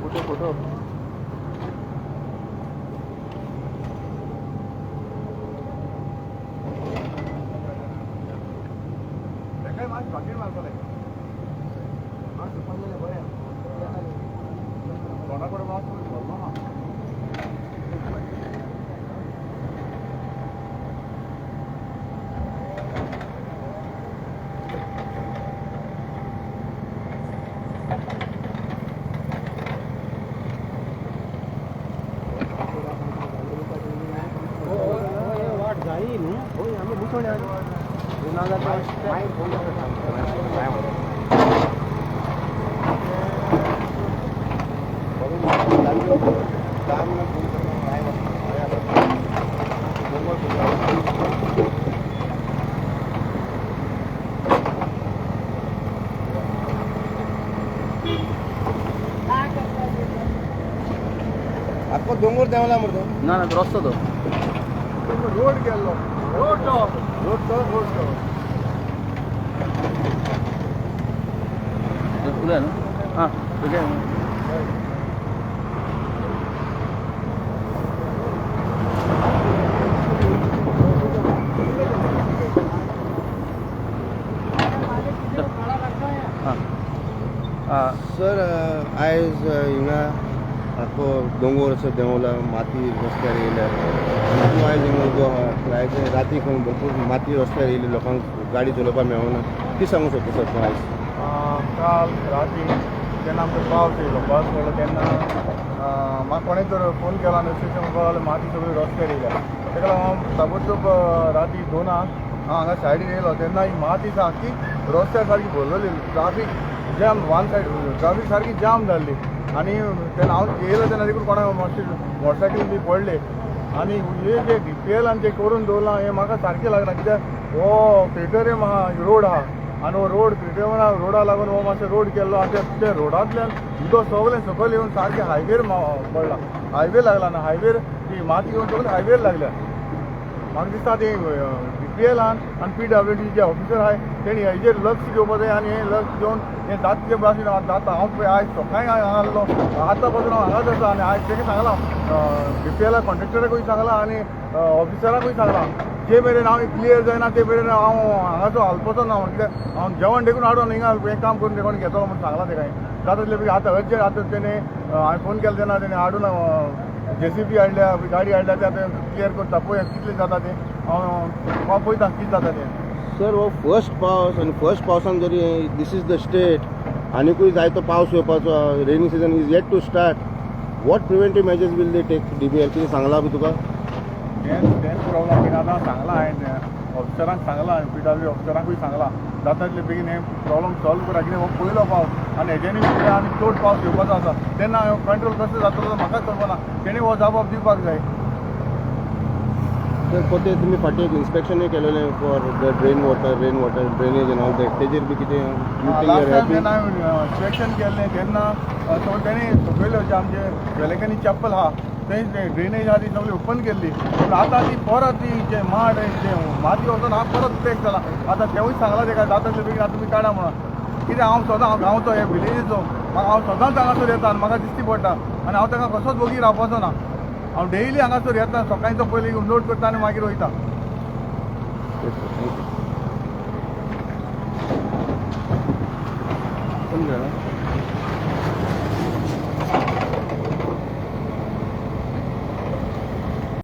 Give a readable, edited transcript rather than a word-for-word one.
Photo photo. आपको डोंगर देवला मरतो ना ना रस्तो तो रोड गेलो रोड तो रोड तो रोड तो उलय न्हू आं तुजें सर आयज हिंगा सारको दोंगोर असो देंवला, माती रस्त्यार येयल्या. तूं आयज हिंगा उबो आहा. आयज राती खंय भरपूर माती रस्त्यार येयली, लोकांक गाडी चलोवपाक मेळना. कितें सांगूंक सोदता सर तूं आयज? काल राती जेन्ना आमकां पावस येयलो, पावस पडलो तेन्ना म्हाका कोणें तर फोन केला आनी अशें म्हणपाक लागले माती सगळी रस्त्यार येयल्या. तेका लागून हांव ताबडतोब राती 2 हांव हांगा सायडीर येयलो तेन्ना ही माती सारकी रस्त्यार सारकी भरलेली, traffic jam, one side traffic सारकी जाम जाल्ली. आनी तेन्ना हांव येयलो तेन्ना देखून कोणा मातशें मोटरसायकल बी पडले आनी हे जे डिटेल आनी ते करून दवरलां हें म्हाका सारकें लागना. कित्याक हो क्रिटेरियम आहा, रोड आहा आनी हो रोड क्रिटेरियम रोडा लागून हो मातसो रोड केल्लो आनी त्या रोडांतल्यान उदक सगळें सकयल येवन सारकें हायवेर पडलां, हायवे लागला ना, हायवेर ती माती येवन सगळें हायवेर लागल्या. म्हाका दिसता ते बीपीएलान आनी पीडब्ल्यूडी जे ऑफिसर आहाय तेणी हेजेर लक्ष घेवपा जाय आनी हें लक्ष घेवन हें जाता ते भाशेन जाता. हांव पळय आयज सकाळीं हांगा आसलो, आतां पासून हांव हांगाच आसा आनी आयज तेका सांगलां, बीपीएला कॉन्ट्रेक्टराकूय सांगलां आनी ऑफिसराकूय सांगलां, जे मेरेन हांव क्लियर जायना ते मेरेन हांव हांगाचो हालपाचो ना म्हणून. कित्याक हांव जेवण देखून हाडून हिंगा हें काम करून देखून घेतलो म्हणून सांगलां तेका हांवें. जाता तितले बेगीन आतां अर्जंट. आतां तेणें हांवें फोन केलो तेन्ना तेणें हाडून जेसीबी हाडल्या, गाडी हाडल्या, ते आतां क्लियर करता. पळय कितलें जाता तें, हांव पळयता कितें जाता तें. सर, हो फर्स्ट पावस आनी फर्स्ट पावसान जरी this is the state, आनिकूय जायतो पावस येवपाचो. Rainy season is yet to start. What preventive measures will they take, DBL? कितें सांगलां बी तुका? तें तेंच प्रॉब्लम कितें आतां सांगलां हांवें ऑफिसरांक, सांगलां पीडब्ल्यू ऑफिसरांकूय सांगलां, जाता तितले बेगीन हें प्रॉब्लम सॉल्व करा. कितें हो पयलो पावस आनी हेज्यानी फुडें आनी चड पावस येवपाचो आसा, तेन्ना कंट्रोल कसो जातलो तो म्हाकाच खबर ना. तेणी हो जबाब दिवपाक जाय. सर, पोते तुमी फाटीं एक इन्स्पेक्शनूय केलेलें for the rain water drainage and all that. तेजेर बी कितें you think last you time happy? जेन्ना हांवें इन्स्पेक्शन केल्लें तेन्ना सो तेणी सगळ्यो जे आमचे वेलेकनी चॅपल आहा थंय ड्रेनेज आहा ती सगळी ओपन केल्ली, पूण आतां ती परत ती जे माड जे माती वचून हांव परत पॅक जाला. आतां तेवूय सांगलां तेका, जाता तितले बेगीन आतां तुमी काडा म्हणून. कित्याक हांव सदां, हांव गांवचो, हे विलेजीचो, म्हाका हांव सदांच हांगासर येता आनी म्हाका दिश्टी पडटा आनी हांव ताका कसोच वोगी रावपाचो ना. हांव डेली हांगासर येता, सकाळचो पयलीं लोड करता आनी मागीर वयता. Thank you. समजलं ना?